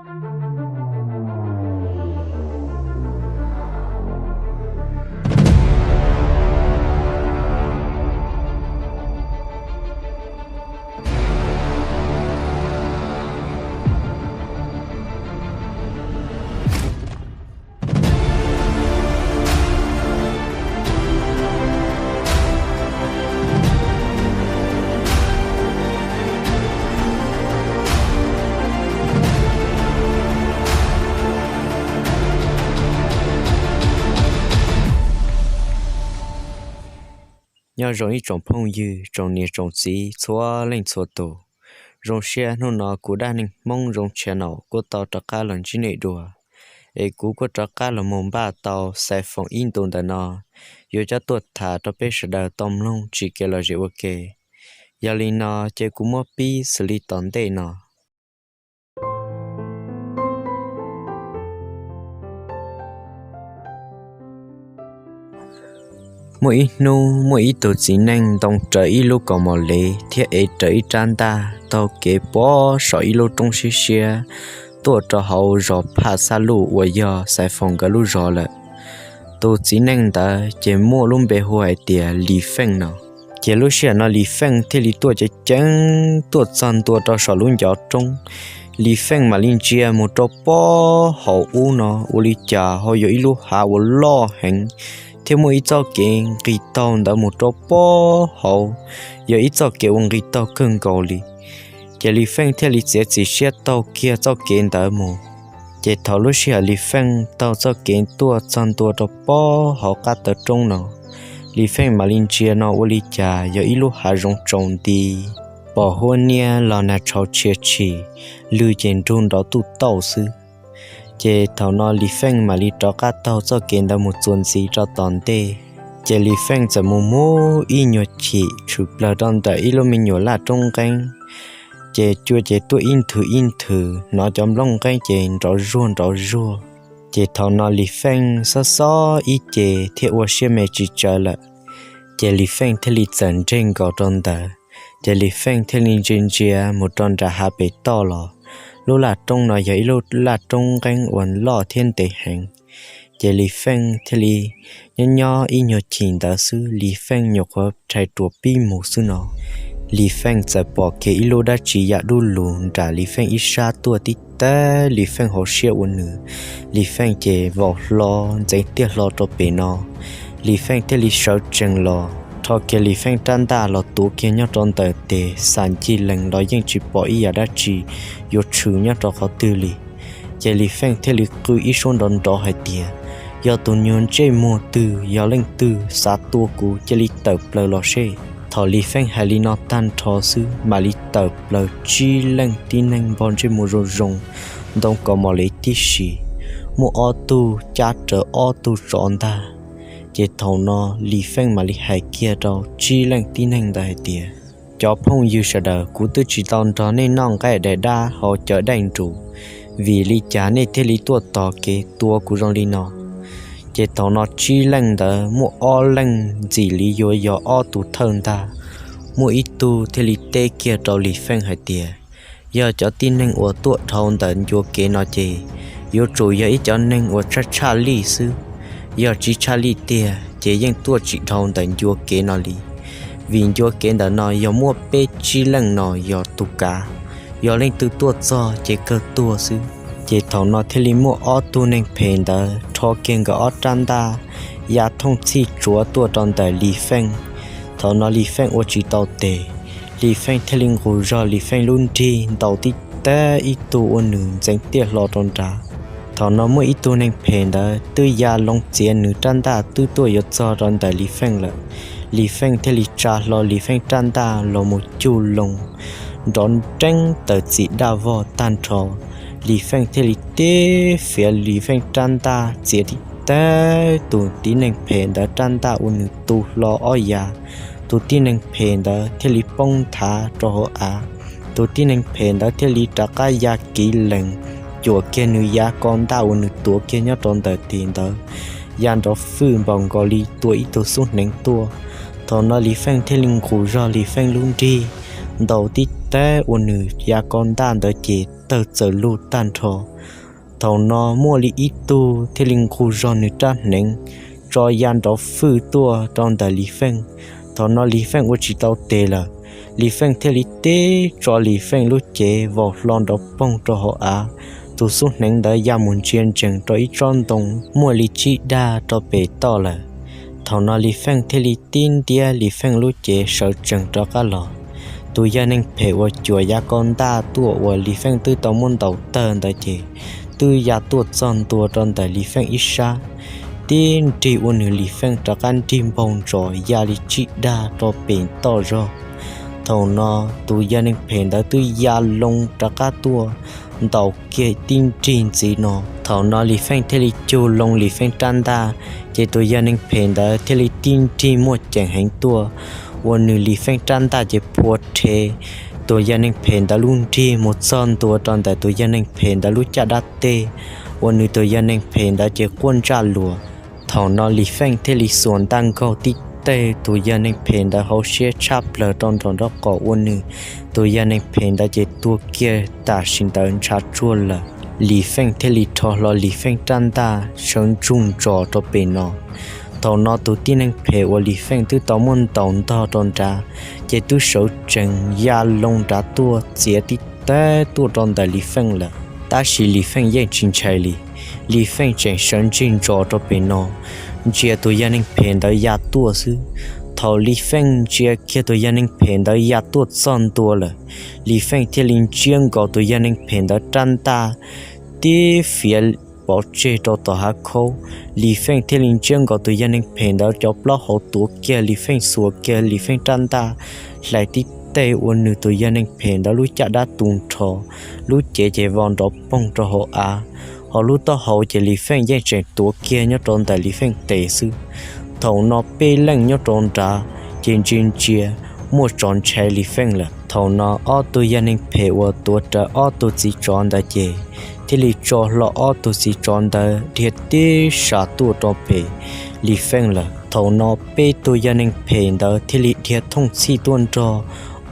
Nyob zoo ib tsoom phooj ywg, tsoom niam tsoom txiv txhua leej txhua tus. Zoo siab hnub no kuv Dab Neeg Hmoob Zoo Channel kuj tau rov qab los ntsib nej dua, es kuv kuj rov qab los mus npaj tau Xaiv Foom ib ntu ntawm no, yuav coj tuaj tham rau peb sawv daws tau mloog tsim kev lom zem ua ke. Yog li no ces kuv muab pib xws li tom ntej no. Muaj ib hnub muaj ib tug txiv neej ntoo rawv ib lub kaus mom lev thiab ev rawv ib rab ntaj taug kev puag saum ib lub roob siab siab tuaj rau hauv zos Phaj Xab Luj uas yog Xaiv Foom nkawd lub zos lawm. Tus txiv neej ntawd ces muaj lub npe hu hais tias Lis Feej no. Ces lub sij hawm no Lis Feej thiaj li tuaj ceev ceev tuaj txog ntua rau saum lub ncov roob. Lis Feej mam li ntsia mus rau puag hauv ub no ua li cas ho yog ib lub hav uas loj heev thiab muaj ib txoj kev nqis taug ntawd mus rau puag hauv, yog ib txoj kev uas nqis taug kawg nkaus li. Ces Lis Feej thiaj li txiav txim siab taug kiag txoj kev ntawd mus. Ces thaum lub sij hawm Lis Feej taug txoj kev tuaj txog ntua rau puag hauv qab taw roob no, Lis Feej mam li ntsia no ua li cas yog ib lub hav zoov tsaus nti, pom huab niab los nag tshauv tshia tshim, lwg ces nrug nrov tuj tauj xwb. Ces thaum no Lis Feej mam li rov qab taug txoj kev ntawd mus txuas ntxiv rau tom ntej. Ces Lis Feej txawm mus muab ib nyuag chim tshwm plaws rau ntawm ib lub me nyuam laj roob nqeeb. Ces cua ces tuaj ib nthwv ib nthwv, hnov cov nplooj nqeeb ces nrov zuag nrov zuag. Ces thaum no Lis Feej xob xob ib ce thiaj ua siab me tsis tsawv lawm. Ces Lis Feej thiaj li txawm nres nkaus rau ntawd. Ces Lis Feej thiaj li ntsia ntsia mus rau nram hav pem toj los. Lub laj roob no yog ib lub laj roob nqeeb uas loj thiab ntev heev. Ces Lis Feej thiaj li nyob nyob ib nyuag chim ntawd xwb, Lis Feej nyuam qhuav rhais ruam pib mus xwb no, Lis Feej txawm pom kiag ib lub dab tsi yam dub lug nram Lis Feej ib sab tuaj tib tag. Lis Feej hauv siab ua nws, Lis Feej ces vau hlo ntxeev tiaj hlo rau pem no. Lis Feej thiaj li sawv tsees los rho kiag Lis Feej rab ntaj los tuav kiag nyob rau ntawm tes, xam ncig lees los yeej tsis pom ib yam dab tsi yuav tshwm nyob rau qhov twg li. Ces Lis Feej thiaj li qw ib suab nrov nrov hais tias, yog tus nyuag ntsej muag twg, yog leej twg xav tua kuv cia li tawm plaws los seb. Thaum Lis Feej hais li no tag nrho xwb mam li tawm plaws tsib leej tib neeg npog ntsej muag zoo zoo, ntoo kaus mom lev tib si, muaj ob tug cab rawv ob tug tsov ntag. Ces thaum no Lis Feej mam li hais kiag rau tsib leej tib neeg ntawd hais tias, cov phooj ywg sawv daws, kuv twb tsis tau nrog nej noj nqaij daim dab hauv cawv daim nrus, vim li cas nej thiaj li tuaj tos kev tua kuv zoo li no? Ces thaum no tsib leej ntawd muaj ob leej ntxim li yuav yog ob tug thawj ntag. Muaj ib tug thiaj li teb kiag rau Lis Feej hais tias, yog cov tib neeg uas tuaj dhau ntawm ncua kev no ces yuav tsum yog ib cov neeg uas tshaj tshaj lij xwb. Yog tsis tshaj lij tiag ces yeej tuaj tsis dhau ntawm ncua kev no li, vim ncua kev ntawm no yog muaj peb tsib leej no yog tus kav, yog leej twg tuaj txog ces kawg tuag xwb. Ces thaum no thiaj li muaj ob tug neeg phem ntawd rho kiag nkawd ob rab ntaj ya thooj txhij tsuav tuaj rau ntawm Lis Feej. Thaum no Lis Feej ua tsis tau tes, Lis Feej thiaj li nqus zog Lis Feej lub nrig ntaus tib tag ib tug ua nws ntxeev tiaj hlo rau nrad. Thaum no muaj ib tug neeg phem ntawd twb ya loo txiav nws rab ntaj twb tuaj yuav txog rau ntawm Lis Feej lawm. Lis Feej thiaj li tsa hlo Lis Feej rab ntaj los mus cug loo nrov nreeb tawm txim daj vog tag nrho. Lis Feej thiaj li tib fiav Lis Feej rab ntaj txiav tib tag tus tib neeg phem ntawd rab ntaj ua nws tu hlo ob yav. Tus tib neeg phem ntawd thiaj li poob nthav rau hauv av. Tus tib neeg phem ntawd thiaj li rov qab ya kiv lees cuam kiag nws yav ko ntaj uas nws tuav kiag nyob rau ntawm tes ntawd, ya nrov fwj npaum nkaus li tua ib tug xub hneev tuaj. Thaum no Lis Feej thiaj li nqus zog Lis Feej lub nrig ntaus tib teb ua nws yav kaum ntaj ntawd ces tawg txawm lug tag nrho. Thaum no muaj li ib tug thiaj li nqug zog nws rab hneev tso ya nrov fwj tuaj rau ntawm Lis Feej. Thaum no Lis Feej ua tsis tau tes lawm, Lis Feej thiaj li tib tso Lis Feej lub cev vau hlo nrov poog rau hauv av. Tus xub hneev ntawd ya mus ntsia ntsees rau ib tsob ntoo muaj li tsib dag rau pem toj lawm. Thaum no Lis Feej thiaj li tib ntiab Lis Feej lub cev sawv tsees rov qab los. Tus yawg neeg phem uas cuam yav kaum ntaj tuaj uas Lis Feej twb tau muab ntaus tawg ntawd ces twb ya tuaj txog ntua rau ntawm Lis Feej ib sab, tib nrig ua nws Lis Feej rov qab nrig npaug ntsos ya li tsib dag rau pem toj zog. Thaum no tus yawg neeg phem ntawd twb ya loo rov qab tuaj ntaus kiag tib nrig ntxiv no. Thaum no Lis Feej thiaj li cug loo Lis Feej rab ntaj, ces tus yawg neeg phem ntawd thiaj li tib nrig muaj ceem heev tuaj ua nws Lis Feej rab ntaj ces phua rhe. Tus yawg neeg phem ntawd lub nrig mus txog ntua rau ntawm tus yawg neeg phem ntawd lub caj dab teg, ua nws tus yawg neeg phem ntawd ces quaj ntsaj luas. Thaum no Lis Feej thiaj li xuas ntaj nkaug tib teg tus yawg neeg phem ntawd hauv siab tshaj plaws rau nraum nraub qaum ua nws tus yawg neeg phem ntawd ces tuag kiag tam sim ntawd ntshav tsuag lawm. Lis Feej thiaj li rho hlo Lis Feej rab ntaj sawv ntsug ntsos rau pem no. Thaum no tus tib neeg phem uas Lis Feej twb tau muab ntaus ntog rau nrad, ces twb sawv tsees ya loo nrad tuaj txiav tib teg tuaj rau ntawm Lis Feej lawm. Tab sis Lis Feej yeej tsis ntshai li, Lis Feej tseem sawv ntsug ntsos rau pem no ntsia tus yawg neeg phem ntawd ya tuaj xwb. Thaum Lis Feej ntsia kiag tus yawg neeg phem ntawd ya tuaj txog ntua lawm, Lis Feej thiaj li ntsiab nkaus tus yawg neeg phem ntawd rab ntaj tib fiav pov tseg rau tom hav khaub. Lis Feej thiaj li ntsiab nkaus tus yawg neeg phem ntawd cov plaub hau tuav kiag Lis Feej xuas kiag Lis Feej rab ntaj hlais tib teg ua nws tus yawg neeg phem ntawd lub caj dab tu nrho, lub cev ces vau nrov poog rau hauv av, ho lub taub hau ces Lis Feej yeej tseem tuav kiag nyob rau ntawm Lis Feej tes xwb. Thaum no peb leej nyob rau nrad ces ntsia ntsia muaj tsov ntshai Lis Feej lawm. Thaum no ob tug yawg neeg phem uas tuav rawv ob tug txiv tsov ntawd ces thiaj li tso hlo ob tug txiv tsov ntawd dhia tib sab tuaj rau pem Lis Feej lawm. Thaum no peb tug yawg neeg phem ntawd thiaj li dhia thooj txhij tuaj nrog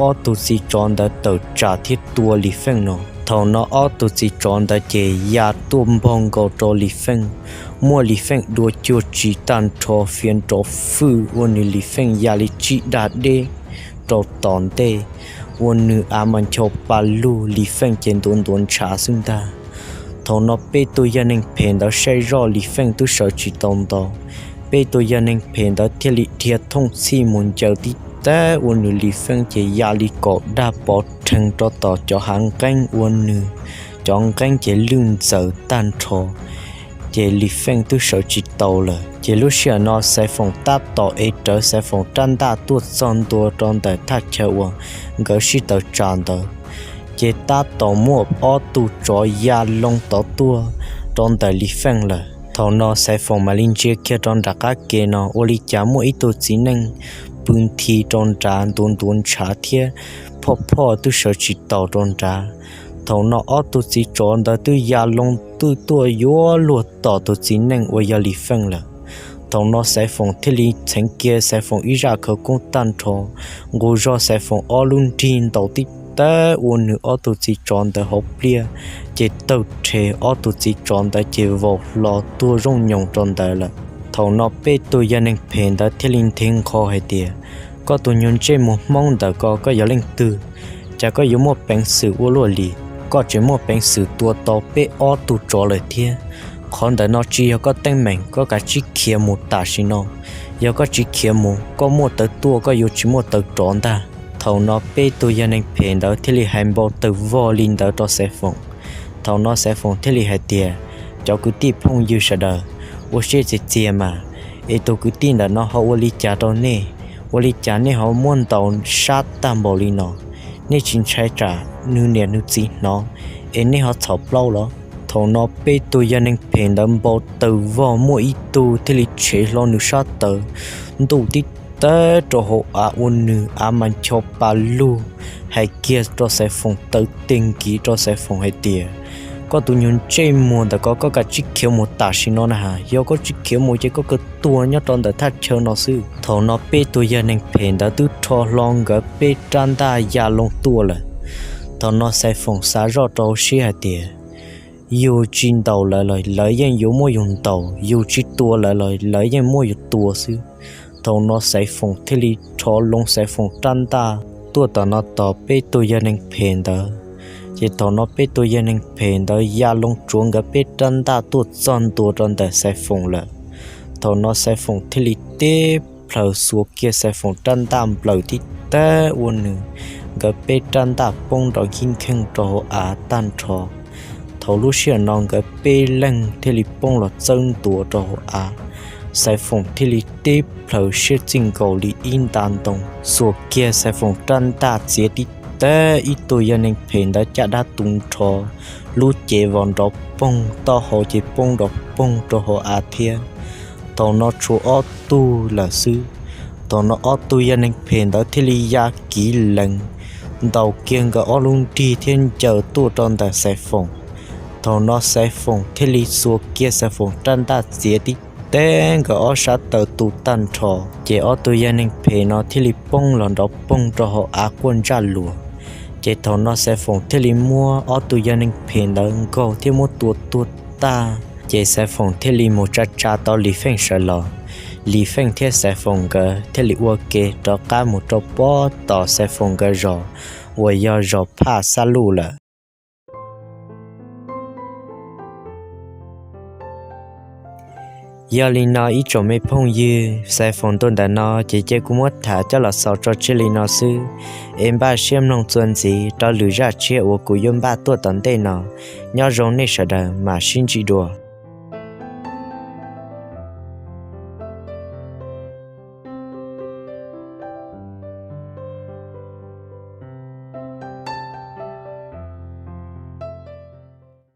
ob tug txiv tsov ntawd tawm tsam thiab tua Lis Feej no. Thaum no ob tug txiv tsov ntawd ces ya tuaj npaug nkaus rau Lis Feej, muab Lis Feej dua cuag tsis tag nrho, fiav nrov fwj ua nws Lis Feej ya li tsib dag deb rau tom ntej, ua nws av mas ncho pa lug, Lis Feej ces ntuav ntuav ntshav xwb ntag. Thaum no peb tug yawg neeg phem ntawd saib zoj Lis Feej twb sawv tsis tau ntau, peb tug yawg neeg phem ntawd thiaj li dhia thooj txhij mus ncaws tib teg ua nws Lis Feej ces ya li kaum dag pov rhees rau tom cov hav nqeeb ua nws cov nqeeb ces lwj ntxaws tag nrho, ces Lis Feej twb sawv tsis tau lawm. Ces lub sij hawm no Xaiv Foom tab tom ev rawv Xaiv Foom rab ntaj tuaj txog ntua rau ntawm thaj chaw uas nkawd sib tawm tsam ntawd, ces tab tom muaj ob tug tsov ya loo tod tuaj rau ntawm Lis Feej lawm. Thaum no Xaiv Foom mam li ntsia kiag rau nram qab ke no ua li cas muaj ib tug txiv neej pw nthi rau nrad ntuav ntuav ntshav thiab phoj phoj twb sawv tsis tau rau nrad. Thaum no ob tug txiv tsov ntawd twb ya loo twb tuaj yuav luag tom tus txiv neej uas yog Lis Feej lawm. Thaum no Xaiv Foom thiaj li txheev kiag Xaiv Foom ib zaj khawv koob tag nrho, nqus zog Xaiv Foom ob lub nrig ntaus tib teg ua nws ob tug txiv tsov ntawd hauv pliaj, ces tawg rhe ob tug txiv tsov ntawd ces vau hlo tuag zooj nyoos rau ntawd lawm. Thaum no peb tug yawg neeg phem ntawd thiaj li nthe nqho hais tias, koj tus nyuag ntsej muag Hmoob ntawm ko, koj yog leej twg? Cas koj yuav muaj peev xwm ua luaj li? Koj tseem muaj peev xwm tua tau peb ob tug tsov lawm thiab. Qhov ntawm no tsis yog koj teeb meem, koj kav tsij khiav mus tam sim no. Yog koj tsis khiav mus, koj muaj taw tuaj koj yuav tsis muaj taw rov ntag. Thaum no peb tug yawg neeg phem ntawd thiaj li hais npau taws vog li ntawd rau Xaiv Foom. Thaum no Xaiv Foom thiaj li hais tias, cov kwv tij phooj ywg sawv daws, ua siab txias txias mas, es tus kwv tij ntawm no ho ua li cas rau nej? Ua li cas nej ho muab ntaus sab tag npaum li no? Nej tsis ntshai tsam nws niam nws txiv hnov es nej ho txhaum plaub los? Thaum no peb tug yawg neeg phem ntawd npau taws vog, muaj ib tug thiaj li tshev hlo nws sab tawv, ntuj tib tawg rau hauv av ua nws av mas ncho pa lug, hais kiag rau Xaiv Foom taw teg nkiv rau Xaiv Foom hais tias, koj tus nyuag ntsej muag ntawm ko, koj kav tsij khiav mus tam sim no na has, yog koj tsis khiav mus ces koj kawg tuag nyob rau ntawm thaj chaw no xwb. Thaum no peb tug yawg neeg phem ntawd twb rho hlo nkawd peb rab ntaj ya loo tuaj lawm. Thaum no Xaiv Foom xav zoj rau hauv siab hais tias, yus tsis ntaus lawv los lawv yeej yuav muab yus ntaus, yus tsis tua lawv los lawv yeej muab yus tua xwb. Thaum no Xaiv Foom thiaj li rho loo Xaiv Foom rab ntaj tuaj tom no tos peb tug yawg neeg phem ntawd. Ces thaum no peb tug yawg neeg phem ntawd ya loo tsuav nkawd peb rab ntaj tuaj txog ntua rau ntawm Xaiv Foom lawm. Thaum no Xaiv Foom thiaj li teb plhaws xuas kiag Xaiv Foom rab ntaj nplawm tib teg ua nws, nkawd peb rab ntaj poob nrov nkij nkheej rau hauv av tag nrho. Thaum lub sij hawm no nkawd peb leeg thiaj li poob los txawb ntua rau hauv av. Xaiv Foom thiaj li teb plhaws siab txij nkaus li ib nta ntoo, xuas kiag Xaiv Foom rab ntaj txiav tib teg ib tug yawg neeg phem ntawd caj dab tu nrho, lub cev vos nrov poog, taub hau ces poob nrov poog rau hauv av thiab. Thaum no tshuav ob tug lawm xwb. Thaum no ob tug yawg neeg phem ntawd thiaj li ya kiv lees ntaus kiag nkawd ob lub nrig thiab ncaws tuaj rau ntawm Xaiv Foom. Thaum no Xaiv Foom thiaj li xuas kiag Xaiv Foom rab ntaj txiav tib teg nkawd ob sab taw tu tag nrho, ces ob tug yawg neeg phem no thiaj li poob los nrov poog rau hauv av quaj ntsaj luas. Ces thaum no Xaiv Foom thiaj li muab ob tug yawg neeg phem ntawd nkaug thiab muab tua tuag tag. Ces Xaiv Foom thiaj li mus tsa tsa tau Lis Feej sawv los. Lis Feej thiab Xaiv Foom nkawd thiaj li ua ke rov qab mus rau pob tom Xaiv Foom nkawd zos uas yog zos Phaj Xab Luj lawm. Yog li no ib tsoom me phooj ywg, Xaiv Foom ntu ntawm no ces cia kuv muab tham coj los xaus tso tseg li no xwb, es npaj siab mloog txuas ntxiv rau lwm zaj tshiab uas kuv yuav npaj tuaj tom ntej no. Nyob zoo nej sawv daws, mam sib ntsib dua.